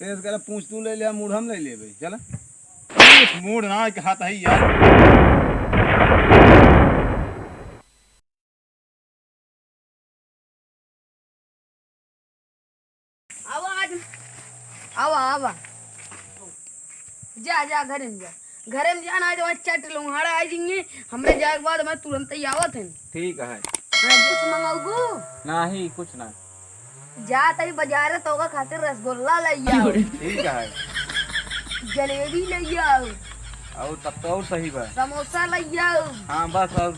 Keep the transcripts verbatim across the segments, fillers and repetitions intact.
तेज करे पूछ तू ले ले, मूड़ हम ले लेबे, चला। मूड़ ना कहत है यार। आवा आज, आवा, आवा। जा, जा, घरे में जा। घरे में जा, ना तो वहाँ चट लूंगा। हमारा आ जाएंगे, हमरे जाए के बाद मैं तुरंत ही आवत है। ठीक है। हाँ, कुछ मंगाऊगू? नहीं, कुछ ना। जा तई बाजारे तो ओकर खातिर रसगुल्ला ले आओ। ठीक है। जलेबी ले आओ। और तब तो और सही बा। समोसा ले आओ। हाँ, बस और।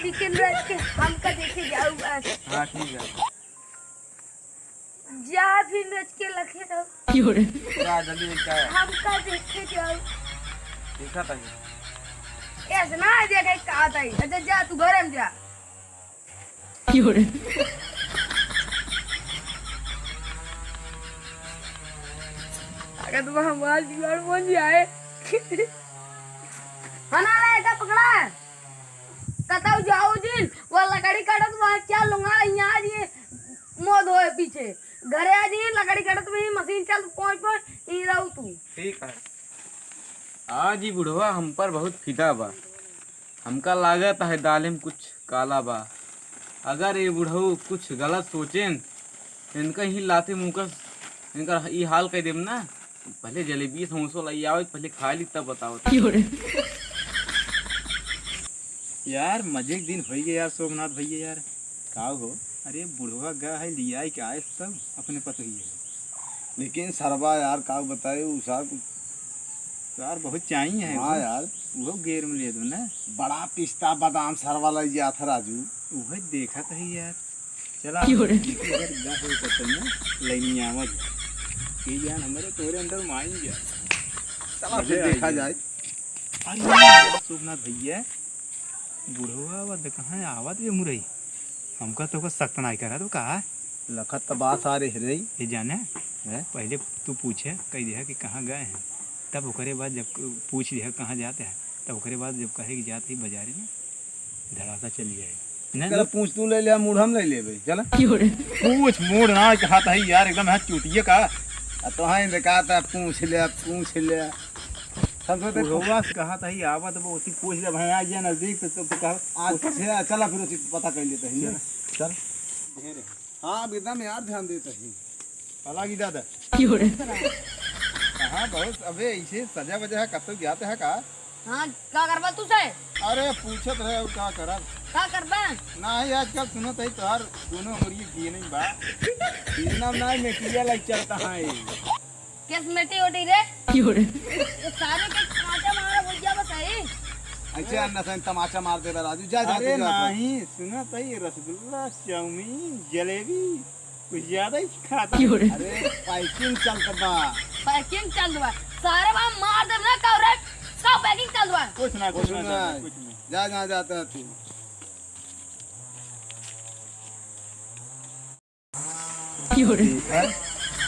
लेकिन रच के हमका देखे जाओ बस। हाँ, ठीक है। जा फिर रच के लखे रहो। जा जल्दी लेके आया। हमका देखे जाओ। देखा था। ऐसे ना देखे का था। अच्छा जा तू घरे में जा। अगर तुम हमार जुगाड़ बन जाए। हना ले, एका पकड़ा। कतौ जाऊ जिन, वो लकड़ी काटत वहाँ क्या लूंगा, यहाँ जी मोद होए पीछे। घरे आ जी, लकड़ी काटत में ही मशीन चल, पहुँच, पहुँच, यहीं रहू तू। ठीक है। आज ही बुढ़वा हम पर बहुत फिदा बा। हमका लागत है दाले में कुछ काला बा। अगर ये बुढ़ऊ कुछ गलत सोचेन, इनका ही लाते मुँह का, इनका ई हाल कर देम ना। पहले जलेबी समोसा लाई आओ, पहले खा ली तब बताओ। यार, मजे के दिन होई गए यार, सोमनाथ भैया यार। का हो? अरे, बुढ़वा गा है, लियाई के आए सब अपने पतोहिए। लेकिन सरवा यार, का बताए, उ सार कुछ यार, बहुत चाही है हाँ वो। यार। वो गेर में ले दो ना। बड़ा पिस्ता बादाम सरवा लग गया था राजू। वही देखा था यार। चला, क्यों रे? अगर गा हो सकता ना, लाइनी आवा जा। ये जान हमारे तोरे अंदर माई गया। चला, मजे फिर आई देखा गया। जाए। अरे यार, सोमनाथ भैया, बुढ़वा आवत कहाँ आवत बे मुरई? हमका तो ओकर सख्त नाई करत, वो का? लखत त बात आ रही रही। ये जाने, हैं? पहले तू पूछे, कह दिया कि कहाँ गए हैं, तब ओकरे बाद जब पूछ दिया कहाँ जाते हैं, तब ओकरे बाद जब कहे कि जाते ही बाजारे में, धड़ाका चल जाए। नहीं, चला, पूछ तू ले ले, मूड़ हम ले लेबे, चला। पूछ मूड़ ना कहत है यार, एकदम है चूतिए का। आ तो हाँ, इनका कहता है, पूछ ले, पूछ ले। हम सोचे बुढ़वा से कहत है, आवत वो उसी पूछ ले, भाई, आ गया नजदीक, तो, तो, तो कहा, अच्छा, चला फिर उसी पता कर लेते हैं। चला। चल। ढेर है। हाँ, अब एकदम यार ध्यान देते हैं। अलग ही दादा। क्यों रे? कहाँ बहुत, अबे, ऐसे सजा वजा है, कब तक जाते हैं का? हाँ, का करबा तू से? अरे, पूछत रहे, और का करब? का करबा? नहीं, आजकल सुनत है, तोहार दोनों उमरिये किए नहीं बा। इतना ना मेटिया लाइक चलता है। किस मेटी ओटी रे? क्यों रे? ये सारे के तमाचा मारा भैया बताई। ऐसे अन्ना से तमाचा मार दे राजू, जा, जा, अरे जा, जा। नहीं, सुनत है, ये रसगुल्ला, चाउमीन, जलेबी, कुछ ज्यादा ही खाता है। अरे, packing चलत बा। Packing चलत बा। सारे बा मार देब ना, कहो रे, कहो packing चलत बा। कुछ ना, कुछ कुछ ना, ना। कुछ ना। जा, जा, जाता है तू।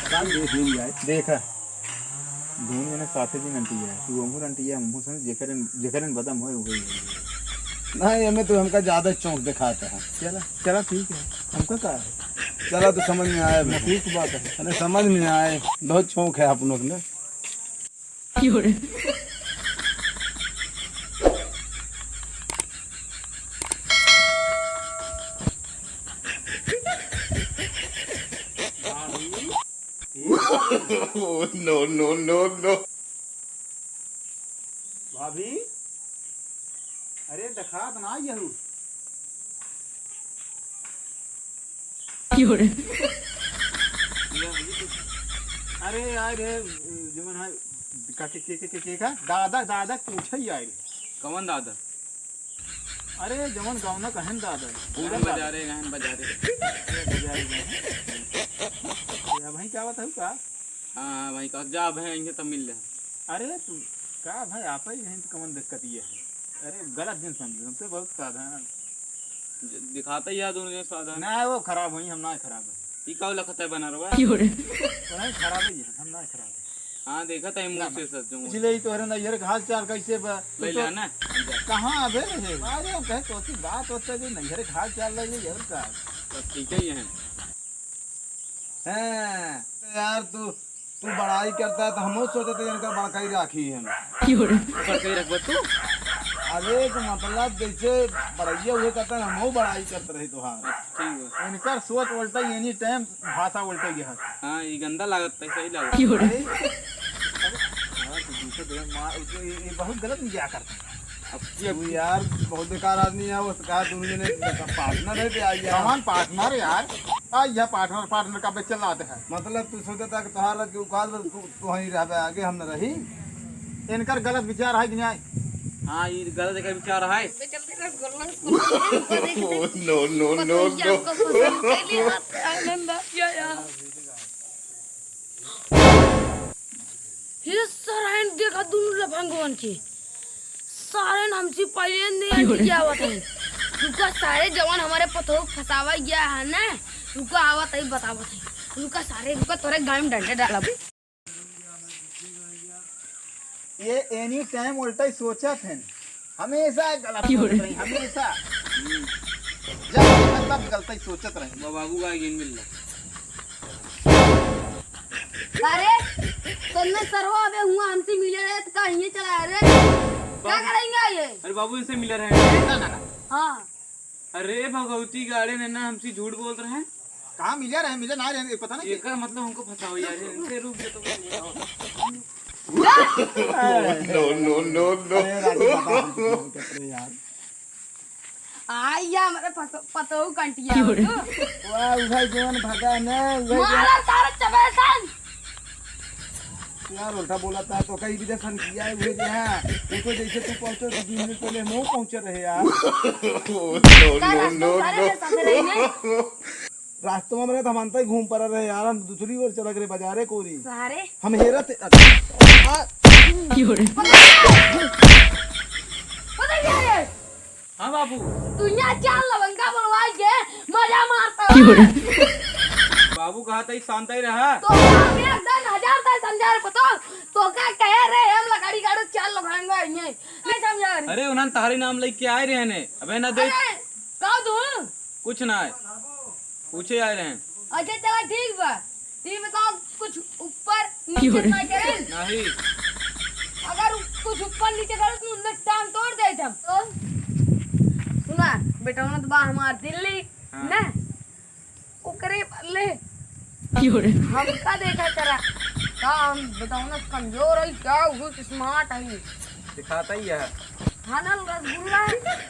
देखा? देखा? दोनों जने साथे दिन अंटिया है। तू हमहू अंटिया, हमहू समझ, जेकरे, जेकरे बदम होए, वही होए। नहीं, एमे तो हमका ज्यादा चौंक दिखाता है। चला, चला, ठीक है, हमका का है? चला, तो समझ में आए। नफीस बात है। अरे, समझ में आए, बहुत चौंक है आप लोग में। No, no, no, no। भाभी, अरे देखात ना यहू। अरे यार, ये जमन है, का, के, के, के, के, के का? दादा, दादा पूछे यार। कौन दादा? अरे, जवन गवना कहन दादा। गहन बूढ़ा बाजारे, गहन बजारे। ये बजारे गहन। ये भाई क्या बात है का? हाँ, हाँ, भाई कहा, जा भाई, यहीं तब मिल ले। अरे, तू का भाई, आप ही यहीं तो कमन दिक्कत ये है। अरे, गलत दिन समझो, हमसे बहुत साधारण। ज-, दिखाता ही है दोनों जने साधारण। ना, वो खराब हुई, हम ना खराब है। ई का लखत है बना रहा? क्यों रे? तो नहीं खराब है, हम ना खराब है। हाँ, देखा था मुँह से सच जो इसलिए ही तोहरे नैहर के हाल चाल कैसे बा? ले तू तो ले ना, हम जा। कहाँ अबे रहे? अरे, हम कहे, कौन सी बात होता है, जो नैहर के हाल चाल रही है, और का? सब ठीक है, ये है। हैं, यार, तू तू बड़ाई करता है तो हमहू सोचत है इनका बड़काई राखी है। क्यों रे? बड़काई रखबा तू? अरे तो मतलब जैसे बड़ैया उहे करता है, हमहू बड़ाई करत रही तोहार। ठीक बा। इनकर सोच उल्टा ही, any time भाषा उल्टा ही है। हाँ, ये गंदा लागत है, सही लागत। क्यों रे? अरे, अरे, हाँ, तो दूसरे जगह मार, ये, ये बहुत गलत नहीं क्या करता है। अब ये तू यार बहुत बेकार आदमी है, वो कहा दोनों जने पार्टनर है, ते आई है। कौन पार्टनर यार? आ, यह पार्टनर, पार्टनर का बेचल लाते हैं। मतलब तू सोचता कि तोहार राज के औकात बस तू, तू वहीं रहबे, आगे हम न रही। इनकर गलत विचार है कि नहीं? हाँ, ये गलत एकर विचार है। बे, चलते रसगुल्ला, रसगुल्ला, रसगुल्ला देख ले। No, no, no, पतोहिया no। को पसंद कैली बात है, आनंद आ गया यार। हे सारेन, देखा दुनू लफंगवन के। सारेन हमसे पहिले नहीं क्यों रे? आंटी क्या आवत है। रुका सारे जवान हमारे पतोह फंसावा गया है ना। रुका आवत है, बतावत है। रुका सारे, रुका तोरे गाय में डंडा डाला। ये any time उल्टा ही सोचत हैं, हमेशा गलत क्यों रे? सोचत रही, हमेशा। जब देखा तब गलत ही सोचत रही। बा-, बाबू का गेंद मिल रहा। अरे, तुमने सरवा अबे हुआ हमसे मिले रहे तो कहीं चला रहे, क्या करेंगे ये? अरे बाबू, इनसे मिले रहे हैं। ना, ना, ना। हाँ। अरे भगवती गाड़े ने ना हमसे झूठ बोल रहे हैं। कहाँ मिले रहे, मिले ना रहे, पता नहीं। एकर मतलब हमको फंसाओ यार, इनसे रुक जा तो। No, no, no, no। अरे राजू बाबा, हम कुछ नहीं करते यार। आई या हमारे पतो-, पतोहू कंटिया हो तू। वाह, उधर जौन भगा ना, उधर जौन मारा सारा चबेसन। यार, उल्टा बोला था, तो कहीं भी दे सन किया है, उहे दे, हाँ। तू तो जैसे तू पहुंचो, तो दो मिनट पहले हम पहुंचे रहे यार। No, no, no, no। रास्ता में तो हम अंता ही घूम पड़ा रहे यार, हम दूसरी ओर चला गए बाजारे कोरी। सारे। हम हेरा थे, अच्छा। क्यों रे? पता क्या है? हाँ बाबू। तू यहाँ चार लवंगा बनवाई के मजा मारता है। बाबू कहा था, शांत ही रहा। तो हम एक दिन हजार था समझा रहे, बताओ। तो क्या कहे रहे, हम लकड़ी काटो चार लवंगा आएंगे। नहीं समझा रहे। अरे, उन्होंने तारी नाम लेके आए रहे ने। अबे ना दे। अरे, कहो तू। कुछ ना है। पूछे आए रहे हैं। अच्छा, चला ठीक बा। ये बताओ, कुछ ऊपर नीचे क्यों रे? ना करे? नहीं। अगर कुछ ऊपर नीचे करे तो उनमें टांग तोड़ दे हम। तो सुना, बेटौना तो बा हमार दिल्ली, हाँ। ना? ओकरे बदले क्यों रे? हमका देखा करा। का हम बेटौना कमजोर है, क्या वो smart है? दिखाता ही है। खाना रसगुल्ला है।